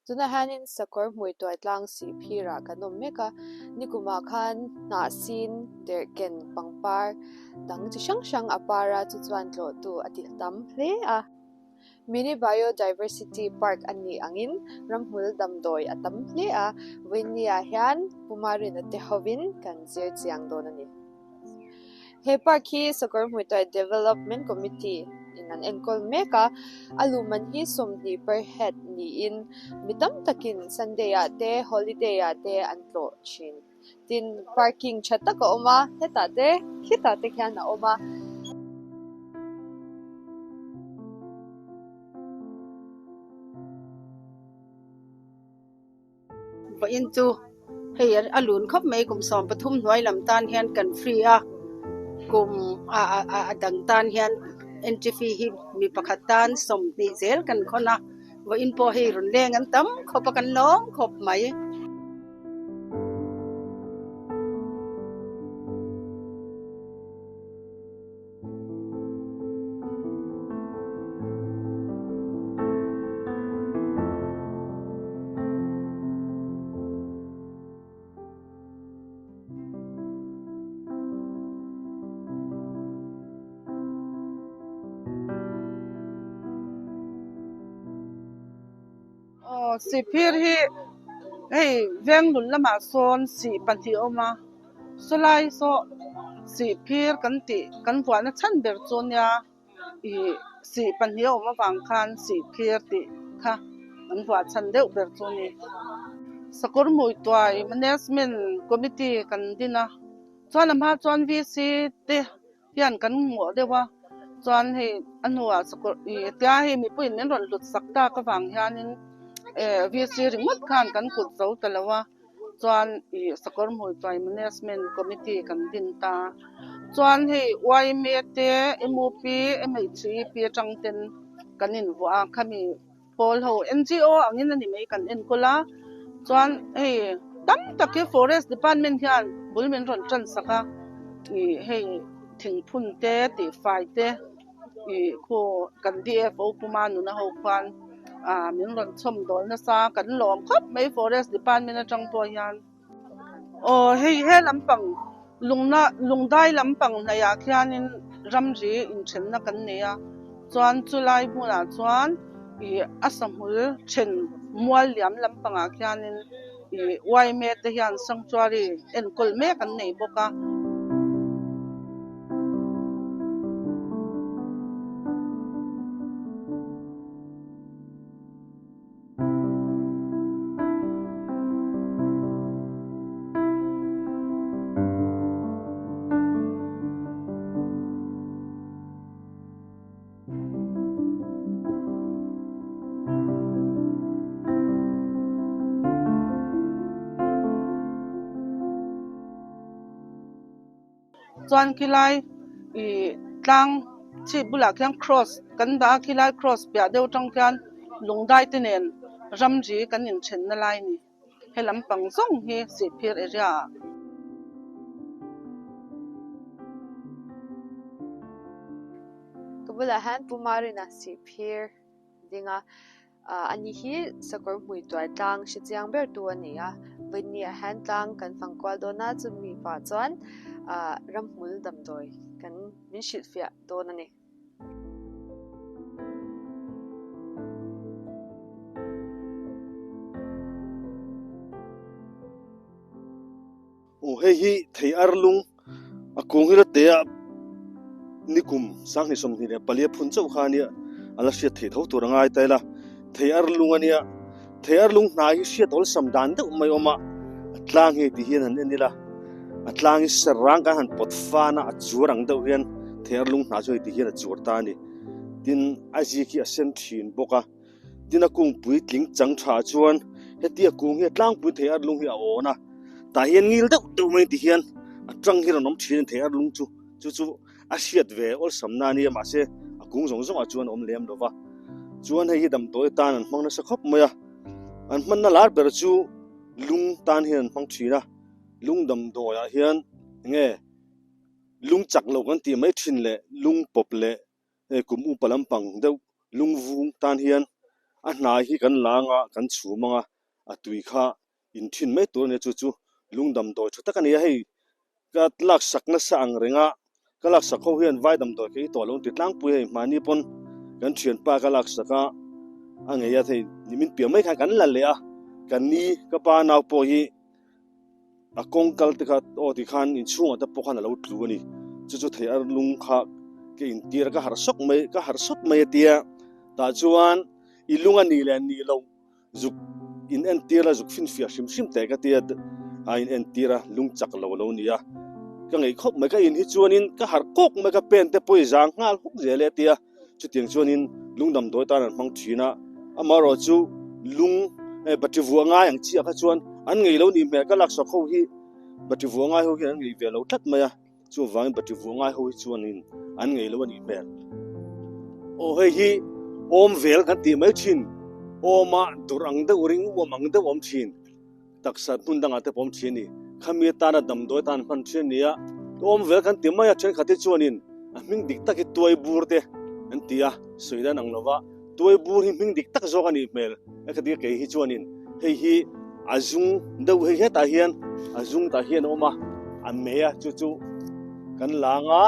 Tunah hianin sakawr hmui tuai tlang sih phirah kan awm mek a, nikumah khan hnah sin derhken pangpar dang chi hrang hrang a par a, chu chuan tlawhtu a ti tam hle a. Mini Biodiversity Park a nih angin ramhmul damdawi a tam hle a, Vawinia hian Pumarina te hovin kan zir chiang dawn a ni. He park hi Sakawr Hmuituai Development Committee in an enkawl mek a, a luhman hi 20 per head niin mi tam takin Sunday ah te holiday ah te an tlawh thin. Tin, parking tha tak a awm a, hetah te khitah te khian a awm a. Vawiin chu hei a lun khawp mai kum 13 hnuai lam tan hian kan free a kum a a dang tan hian entry fee hi mi pakhat tan 20 zel kan khawn a vawiin pawh hei rawn leng an tam khawp a kan lawm khawp mai. Aw sihphir hi hei venglun lamah sawn sih pahnih a awm a sawlai saw sihphir kan tih kan vuahna chhan ber chu nia ih sih pahnih a awm avang khan sihphir tih kha an vuah chhan deuh ber chu a ni. Sakawr Hmuituai Management Committee kan din a chuan a hma chuan VC te hian kan hmuh deuh a chuan hei a hnuah sakawr ih tia hei mipuiin min rawn hlut sak tak avang hianin eh VC ringawt khan kan kut zo ta lo a chuan ih sakawr hmuituai management committee kan din ta chuan hei yma te mup mhep atang ten kan invuah a khami. Pawl ho NGO angin a ni mai kan enkawl a, chuan hei tam tak hi forest department hian bul min rawn tan sak a, ih hei thingphun te tihfai te ih khu kan DFO puma nuna ho khuan ah min rawn chhawm dawl nasa kan lawm khawp mai forest department atang pawh hian. Aw hei he lampang lungna lungdai lampang hnaihah khianin ramri inthenna kan nei a chuan chulai hmunah chuan ih a sahmul then mual liam lampangah khianin ih yma te hian sanctuary enkawl mek an nei bawk a. Chuan khilai ih tlang chhip bulah khian cross kan dah a khilai cross piah deuh atang khian lungdai te nen ramri kan inthenna lai a ni he lampang zawng hi sihphir area ah. Ka bulah hian Pu Marina sihphir ding a. Ani hi sakawr hmui tuai tlang hre chiang ber tu a ni a, Vawinia hian tlang kan fang kual dawn a, chumi pah chuan ramhmul damdawi kan min hrilhfiah dawn a ni. Aw hei hi thei ar lung a kung hi la te a nikum 2024 phun chauh kha ania a la hriat theih tho tur a ngai ta ila thei ar lung ania thei ar lung hna hi hriat awlsam dan deuh mai awm a a tlang hi ti hian han en ila a tlang hi sarang kan han pawt fan a a chuar ang deuh hian thei ar lung hna chu hei ti hian a chuar ta a ni tin a zik hi a sen thin bawk a. Tin a kung puitling chang tha chuan hetia kung hi a tlangpui thei ar lung hi a awn a, tah hian ngil deuh deuh mai ti hian a tang hi rawn awm thin a ni thei ar lung chu, chu chu a hriat ve awlsam na ania mahse a kung zawng zawngah chuan a awm lem lo va, chuan hei hi damdawi atan an hmang nasa khawp mai a, an hmanna lar ber chu lung tan hian an hmang thin a, lung damdawiah hian enge lung chak lo kan tih mai thin leh lung pawp leh. Hei kum upa lampang deuh lungvung tan hian A hnai hi kan la anga kan chhum anga a tui kha in thin mai tur a nia chu chu lung damdawi tha tak a ni a hei ka laksak nasa ang reng a ka laksak ho hian vai damdawi ka ei tawh lo an ti tlangpui hei mahni pawn kan thianpa ka laksak a a ngei a hei nimin piah mai khan kan la leh a ka ni ka pa nau pawh hi a kawng kal te kha aw ti khan inchhungah te pawh khan a lo tlu a ni chu chu thei ar lung kha ka intir a ka harh sawk mai ka harh sawt mai a tia tah chuan i lung a nih leh nih loh zuk in entir a zuk finfiah hrim hrim teh ka tia a in entir a lung chak lo lo nia ka ngeih khawp mai ka in hi chuanin ka harh kawk mai ka pen te pawh i zang nghal huk zel e a tia chutiang chuanin lung damdawi tan an hmang thin a amaherawh chu lung eh battery vuah ngai ang chiah kha chuan an ngei lo nih hmel ka laksak ho hi battery vuah ngai ho hian an ngei ve lo tlat mai a. Chuvangin battery vuah ngai ho hi chuanin an ngei lo a nih hmel. Aw hei hi awm vel kan tih mai thin, awma dur ang deuh ring uam ang deuh awm thin, taksa hmun dangah te pawh awm thin a ni. Khami atana damdawi atan hman thin a ni a, awm vel kan ti mai a, thenkhat hi chuanin a hming dik tak hi tuai bur te an ti a, sawi dan ang lova Tuai bur hi hming dik tak zawk a nih hmel a ka ti a kei hi chuanin hei hi a zung deuh hei hetah hian a zung tah hian a awm a a mei a chu chu kan lang a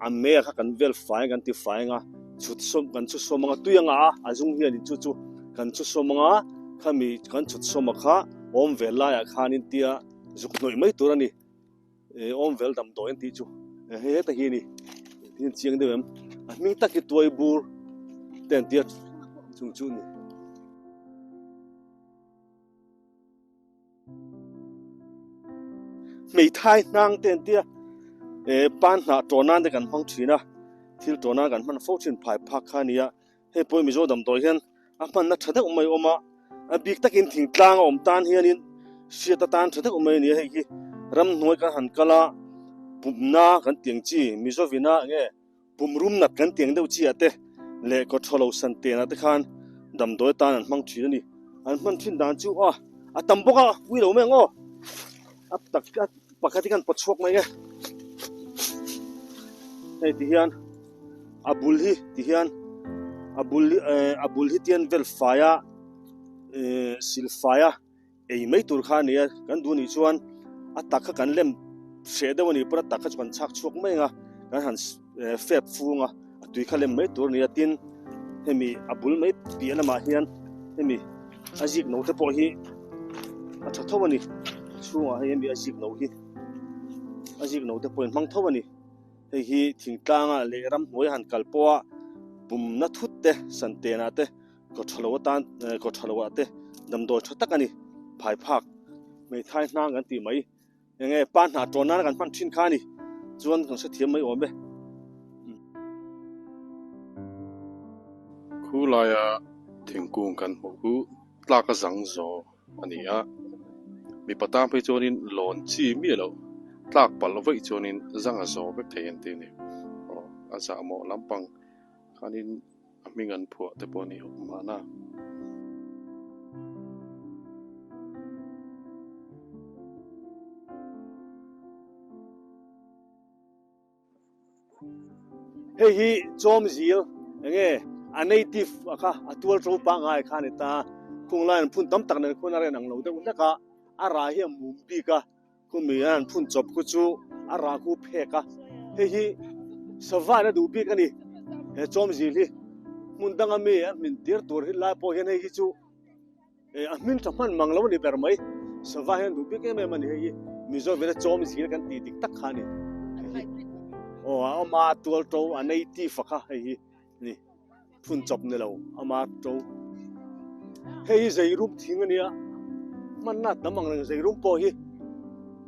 a mei a kha kan vel fai kan ti fai ang a chhut sawm kan chhu sawm ang a tui anga a a zung hianin chu chu kan chhu sawm ang a khami kan chhut sawm a kha awm ve laiah khanin tia zuk hnawih mai tur a ni. Eh awm vel damdawi an tih chu eh hei heta hi a ni tin chiang deuh em a hming tak hi tuai bur te an tia chung chu a ni. Hmeithai hnang te an tia eh pan hnah tawn nan te kan hmang thin a thil tawn nan kan hman fo thin phai phak kha a ni a. Hei pawh Mizo damdawi hian a hmanna tha deuh mai a awm a, a bik takin thingtlang a awm tan hianin hriat atan tha deuh mai a ni a, hei hi ramhnuai kan han kal a, pumna kan tiang chi Mizovina enge pum rum nat kan tiang deuh chi ah te leh kawthalo san tenah te khan damdawi atan an hmang thin a ni. An hman thin dan chu a a tam bawk a, pui lo mai ang aw, a tak a pakhat hi kan pawt chhuak mai e, hei ti hian. A bul hi ti hian a bul hi eh a bul hi tian vel fai a eh sil fai a ei mai tur kha a ni a kan duh anih chuan a tak kha kan lem hreh deuh a nih pawn a tak kha chu kan chhak chhuak mai ang a kan han eh fep fung a a tui kha lem mai tur a ni a tin hemi a bul mai piah lamah hian hemi a zik no te pawh hi a tha tho a ni chhungah hei hemi a zik no hi a zik no te pawh in hmang tho a ni. Hei hi thingtlanga leh ramhnuai han kal pawha pumna thut te, santenah te, kawthalo atan kawthalo ah te damdawi tha tak a ni. Phaiphak hmeithai hnang kan tih mai enge pa hnah tawn nana kan hman thin kha a ni chuan kan hrethiam mai awm e. Khu laia thingkung kan hmuh khu tlak a zang zawh. a ni a, mipa tan phei chuanin lawn chi miah loh tlak palh vaih chuanin zang a zawh vek thei an ti a ni. Aw a zahmawh lampang khanin a hming an phuah te pawh a ni mahna. Hei hi Chawmzil enge a native a kha a tual to pangngai kha a ni ta. Khung lai an phun tam tak nen khuan a ren ang lo deuh hlek a, a rah hi a mum bik a, khumi an han phun chawp khu chu a rah khu phek a. Hei hi sava in a duh bik a ni he Chawmzil hi. Hmun danga mi a hmin tir tur hi lai pawh hian hei hi chu. Eh a hming tha hman mang lo a ni ber mai. Sava hian duh bik em em a ni hei hi. Mizo vela chawm zir kan tih dik tak kha a ni. Hei hi aw a awm a tual to a native a kha hei hi ni phun chawp ni lo ama to. Hei hi zeirum thing a nia hmanna tam ang reng zeirum pawh hi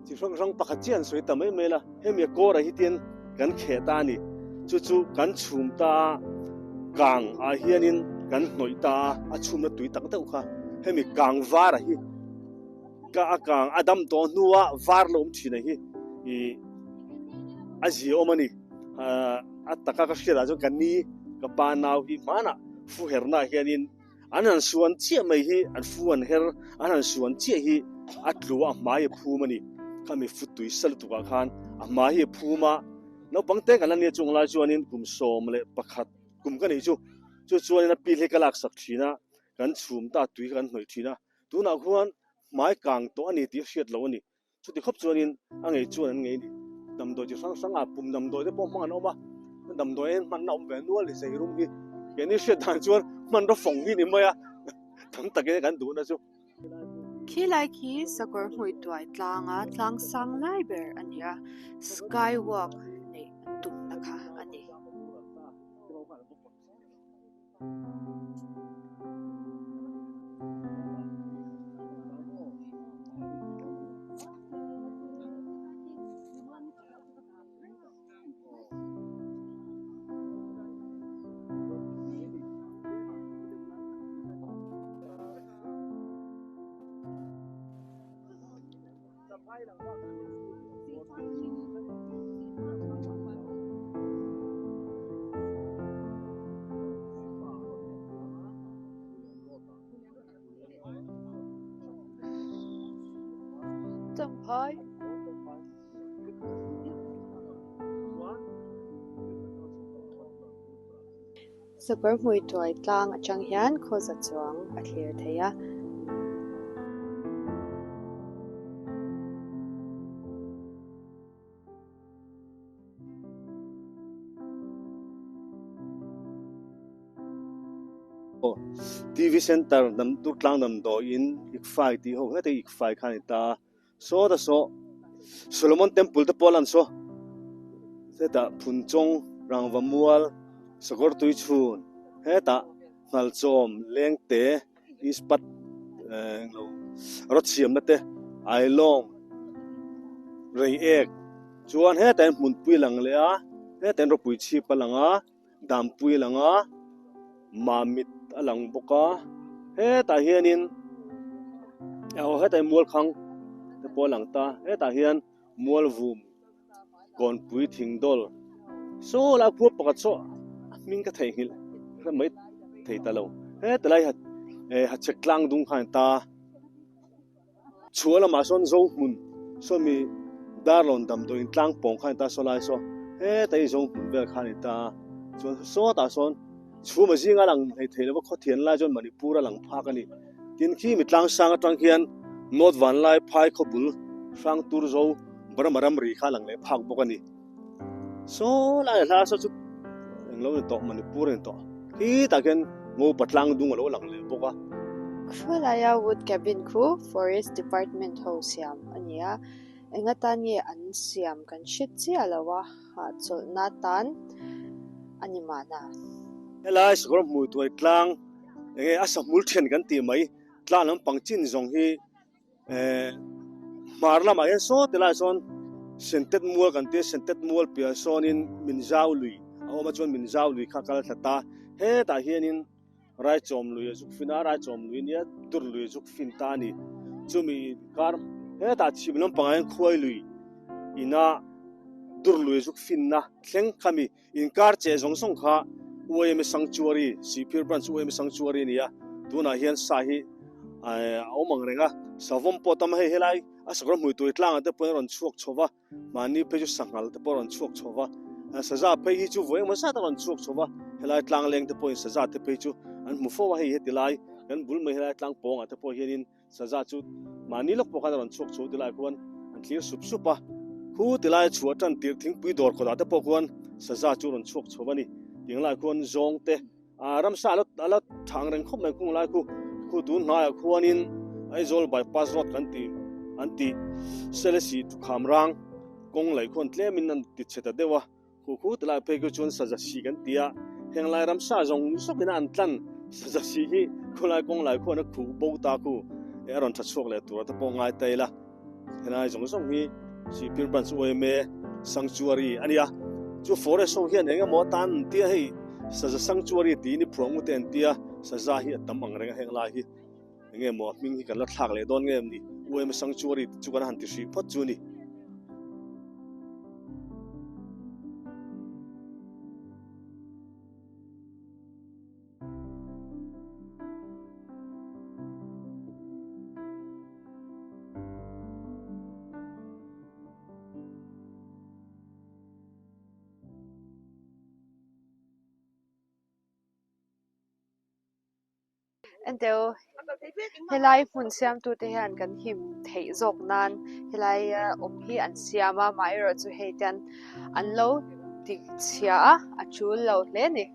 chi hrang hrang pakhat chiah an sawi ta mai mai la. Hemi a kawrah hi tian kan kheh ta a ni. Chu chu kan chhum ta a, kang ah hianin kan hnawih ta a, a chhumna tui tak deuh kha. Hemi kang varah hi ka a kang a dam tawh hnua var la awm thin a hi ih a zia awm a ni. A taka ka hriatah chuan ka ni ka pa nau hi hmanah fuherna ah hianin An han suan chiah mai hi, an fu an her, an han suan chiah hi a tlu a, a hmai a phum a ni. Khami futui sa lutukah khan a hmai hi a phum a, naupang te kan la nia chung lai chuanin kum 11 kum ka nih chu, chu chuanin a pil hi ka laksak thin a. kan chhum ta tui kha kan hnawih thin a, tunah khuan hmai kang tawh a ni tih a hriat loh a ni. Chuti khawp chuanin a ngei chuan an ngei a ni. Damdawi chi hrang hrang ah pum damdawi te pawh hmang an awm a, damdawi hian hmanna awm ve nual ni zeirum hi. Keini hriat dan chuan hmanraw fawng hi ni mai a, tam takin kan duhna chu. Khilai khi sakawr hmui tuai tlanga tlang sang lai ber a ni a, sky walk neih an tumna kha a ni. Champhai. Sakawr hmui tuai tlang atang hian khawza chuang a thlir thei a. TV center dam Durtlang damdawiin Ikfai tih ho heta Ikfai kha a ni ta. Saw ta saw Solomon Temple te pawh a lan saw hetah Phunchawng Rangva Mual Sakawr Tui Chhun hetah Nghalchawm Lengte Ispat englo rawt siamna te Ailawng Reiek chuan hetah hian hmunpui a lang leh a hetah hian rawpui chhip a lang a. Dampui a lang a, Mamit a lang bawk a, hetah hianin aw hetah hian Mualkhang te pawh a lang ta, hetah hian Mualvum Kawnpui Thingdawl saw lai khua pakhat saw a hming ka theihnghilh hre mai thei ta lo, heta lai eh Hachhek tlang dung kha a ni ta. Chhuah lamah sawn zo hmun sawmi Darlawn damdawiin tlang pawng kha a ni ta saw lai saw heta hi zo hmun vel kha a ni ta chuan sawtah sawn chhuma zinga lang hlei thei lova khawthian lai chuan Manipur a lang phak a ni. Tin khi mi tlang sang atang khian North Vanlai phai khawbul hrang tur zo Burma ramri kha a lang leh phak bawk a ni. Saw lai hla saw chu englo ni tawh Manipur a ni tawh khitah khian Ngopa tlang dung a lo lang leh bawk a. Khawlaia wood cabin khu Forest Department ho siam a ni a, eng atan nge an siam kan hre chiah lo a, hahchawlhna tan a ni mahna. Helai sakawr hmui tuai tlang enge a sahmul then kan tih mai tlang lampang chin zawng hi Eh hmar lamah hian saw ti lai sawn Sentet mual kan tia Sentet mual piah sawnin Minzau lui a awm a chuan Minzau lui kha kal thla ta hetah hianin Raichawm lui a zuk fin a Raichawm lui nia Dur lui a zuk fin ta a ni chumi kar hetah chhim lampangah hian Khuai lui ina Dur lui a zuk finna thleng kha mi Inkar che zawng zawng kha UAM Sanctuary, Sihphir Branch UAM Sanctuary a ni a, tunah hian sa hi a awm ang reng a, savawm pawh tam a hei helai a sakawr hmui tui tlangah te pawhin a rawn chhuak chho va, mahni phei chu sanghal te pawh a rawn chhuak chho va, saza phei hi chu vawi engemaw zat a rawn chhuak chho va, helai tlang leng te pawhin saza te phei chu an hmu fo a, hei heti lai kan bul mai helai tlang pawngah te pawh hianin Saza chu mahni lawk pawh khan a rawn chhuak chho tilai khuan an thlir sup sup a, khu tilai a chhuah tan tirh thingpui dawr kawtah te pawh khuan saza chu a rawn chhuak chho a ni. Tiang lai khuan zawng te ah ramsa a la a la tha ang reng khawp mai khung lai khu khu tun hnaiah khuanin Aizawl bypass road kan tih an tih Selesih thukham rang kawng lei khuan tlemin an ti chhe ta deuh a. Khu khu ti lai phei khu chuan saza si kan ti a, heng lai ramsa zawng zawkin a an tlan saza si hi khawlai kawng lai khuan a khuh bo ta khu e a rawn tha chhuak leh tur a te pawh ngai ta ila. Helai zawng zawng hi Sihphir Branch yma Sanctuary a ni a, chu forest ho hian eng emaw atan an tia hei saza sanctuary tiin i phuah ngut e an tia, saza hi a tam ang reng a heng lai hi. Enge maw a hming hi kan la thlak leh dawn nge em ni? UM Sanctuary tih chu kan han ti hrih phawt chu a ni. Enteu helai hmun siamtute hian kan him theih zawk nan helai awm hi an siam a amaherawh chu hei te an lo ti chhia a a tul lo hle a ni.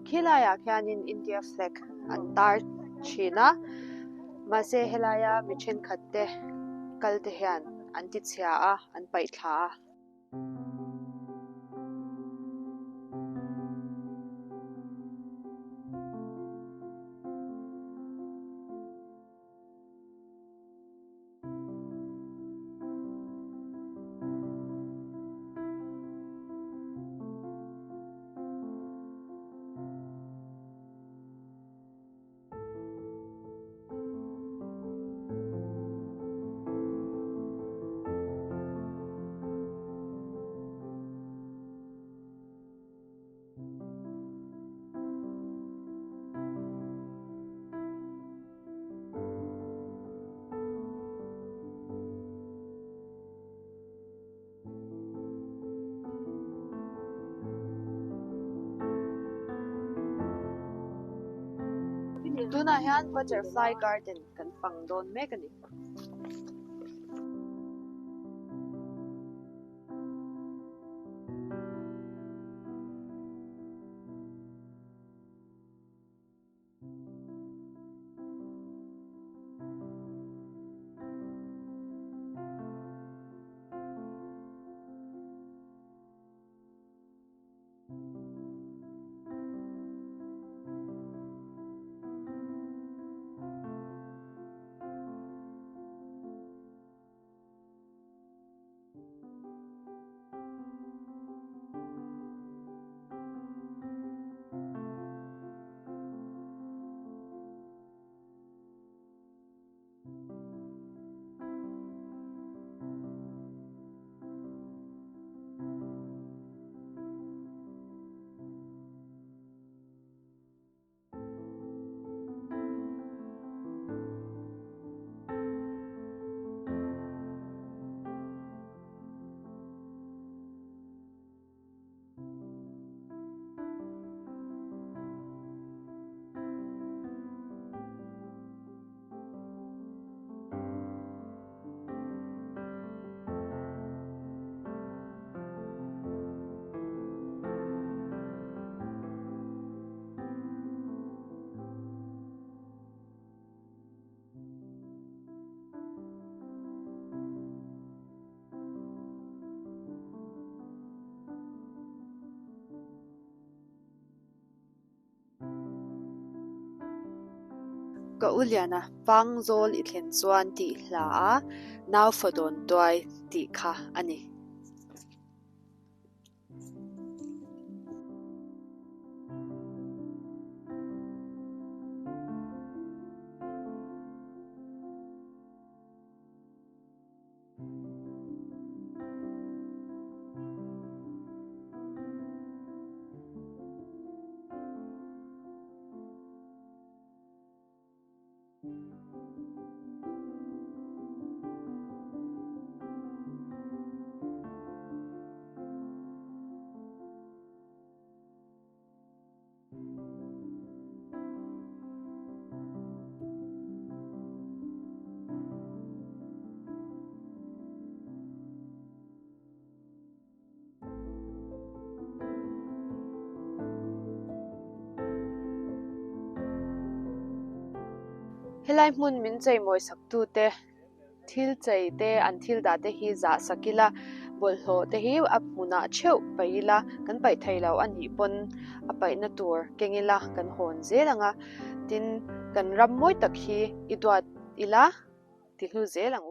Khilaiah khianin India flag an tar thin a mahse helaia mi thenkhat te kal te hian an ti chhia a an paih thla a. Tunah hian butterfly garden kan fang dawn mek a ni. Ka u Liana Pangzawl i thlen chuan tih hla a Naufa dawn tuai tih kha a ni. Helai hmun min cheimawi sak tute thil chei te an thil dah te hi zah sak ila bawlhhlawh te hi a hmunah theuh paih ila kan paih thei lo a nih pawn a paihna tur keng ila kan hawn zel ang a tin kan ram mawi tak hi i duat ila ti hlu zel ang u.